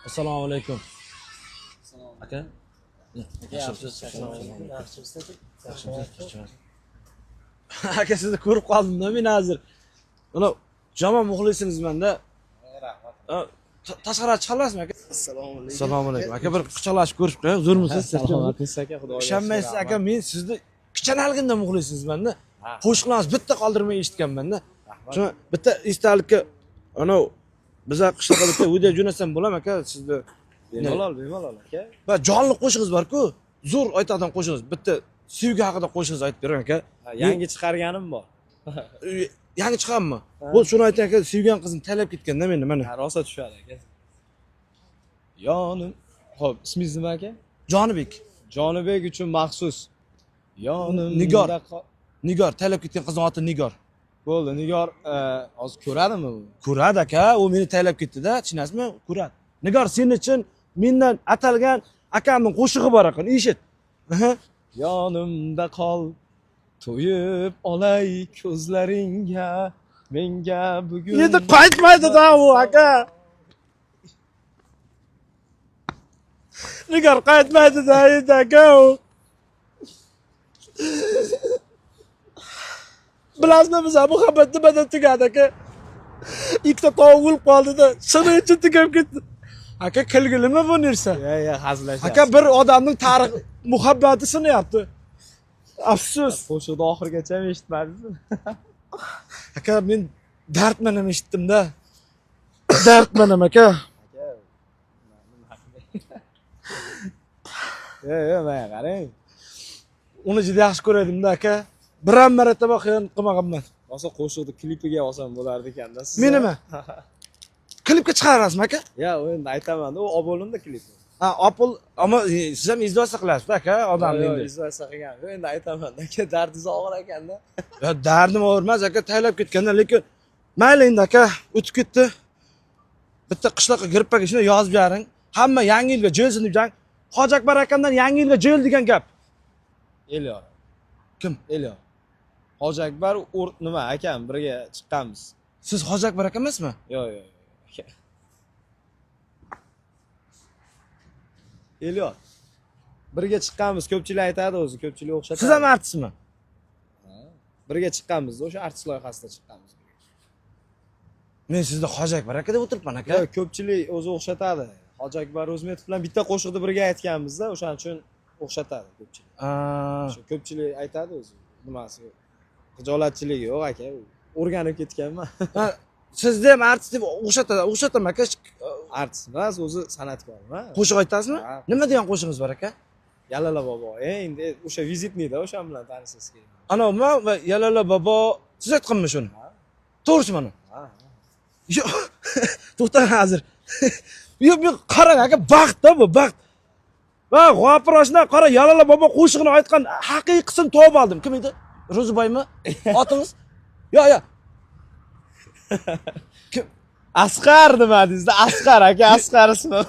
Assalomu alaykum. Aka. Yaxshimisiz? Yaxshimisiz? Aka, sizni ko'rib qoldim-da men hozir. Mana yomon muxlisingizman-da. Rahmat. Tashqariga chiqa olasizmi, aka? Assalomu alaykum. Assalomu alaykum. Aka, bir quchoqlashib ko'rishib qo'ying. Zo'rmisiz? Salomatingiz aka, xudoga. Ishonmaysiz aka, men sizni kichkinaligimdan muxlisingizman-da. Qo'shiqlaringizni bitta qoldirmay eshitganman-da. Shuni bitta esdalikka anav biza qishloqqa bitta video jo'natsam bo'ladimi, aka, sizni? Bemalol, bemalol aka. Va jonli qo'shig'ingiz bor-ku, zo'r aytadigan qo'shig'ingiz. Bitta sevgi haqida qo'shig'ingizni aytib bering, aka. Yangi chiqarganim bor. Yangi chiqarmi? Bu shuni ayting, aka, sevgan qizim talab ketganda meni mana. Ha, rosa tushadi aka. Yonim. Xo'p, ismingiz nima aka? Jonibek. Jonibek uchun maxsus. Yonimda Nigor. Nigor, talab ketgan qizning oti Nigor. Bo'ldi, Nigor, hozir ko'radimi u? Ko'radi aka, u meni talab ketdi-da, tushunasizmi? Ko'radi. Nigor, sen uchun mendan atalgan akamning qo'shig'i bor ekan, eshit. Aha. Yonimda qol, to'yib olay ko'zlaringga, menga bugun. Endi qaytmaydi-da u aka. Nigor qaytmaydi-da endi aka u. Bilasizmi, biz muhabbat nimadan tugadi aka? Ikkita tovuq o'lib qoldi-da, shuning uchun tugab ketdi. Aka, kulgilimi bu narsa? Ya, ya, hazillashyapsiz. Aka, bir odamning tarix muhabbati sinyapti. Afsus. Qo'shiqni oxirigacha ham eshitmadingizmi? Aka, men dardman ham eshitdim-da. Dardman ham aka. Yo, yo, menga qarang. Uni juda yaxshi ko'rardim-da aka. Bir ham marotaba xiyonat qilmaganman. Rosa qo'shiqni klipiga olsam bo'lardi ekanda siz. Menimi? Klipga chiqarasizmi aka? Ya, u endi aytaman, u olib bo'lindi klipi. Ha, Apple, ammo siz ham izdihosda qilasiz aka, odamni Yo'q, endi. izlasa qilgan. Yo'q, endi aytaman aka, dardingiz og'ir ekanda. Ya, dardim og'ir emas aka, taylab ketganda, lekin mayli endi aka, o'tib ketdi. Bitta qishloqqa giribpaga shuni yozib bering. Hamma yangi yilga jo'lsin deb jang. Hoji Akbar akamdan yangi yilga jo'l degan gap. Elyor. Kim? Elyor. Hoji Akbar nima akam birga chiqqanmiz. Siz Hoji Akbar aka emasmi? Yo'q, yo'q, yo'q. Aka. Elyor. Birga chiqqanmiz, ko'pchilik aytadi o'zi, ko'pchilik o'xshatadi. Siz ham artistmi? Birga chiqqanmiz, o'sha artist loyihasida chiqqanmiz. Men sizni Hoji Akbar aka deb o'tiribman aka. Yo'q, ko'pchilik o'zi o'xshatadi. Hoji Akbar Ro'zmetov bilan bitta qo'shiqni birga aytganmiz-da, o'shaning uchun o'xshatadi ko'pchilik. O'sha ko'pchilik aytadi o'zi, nimasi xijolatchiligi yo'q aka, o'rganib ketganman. Ha, sizni ham artist deb o'xshatadi, o'xshataman aka. Artist emas, o'zi san'atkorman. Qo'shiq aytasizmi? Ha. Nima degan qo'shig'ingiz bor aka? Yalala bobo, endi o'sha vizitniyda o'sha bilan tanishasiz keyin. Anavmi va Yalala bobo, siz aytganmi shuni? Ha. To'g'risi mana. Ha. Yo'q. To'xtang hozir. Yo'q, yo'q, qarang aka, baxt-da bu, baxt. Va G'ofur oshna qara Yalala bobo qo'shig'ini aytgan haqiqiysini topib oldim. Kim edi? Ro'ziboymi? Otingiz? Yo'q, yo'q. Kim? Asqar nima dedingiz? Asqar aka, Asqar ismi.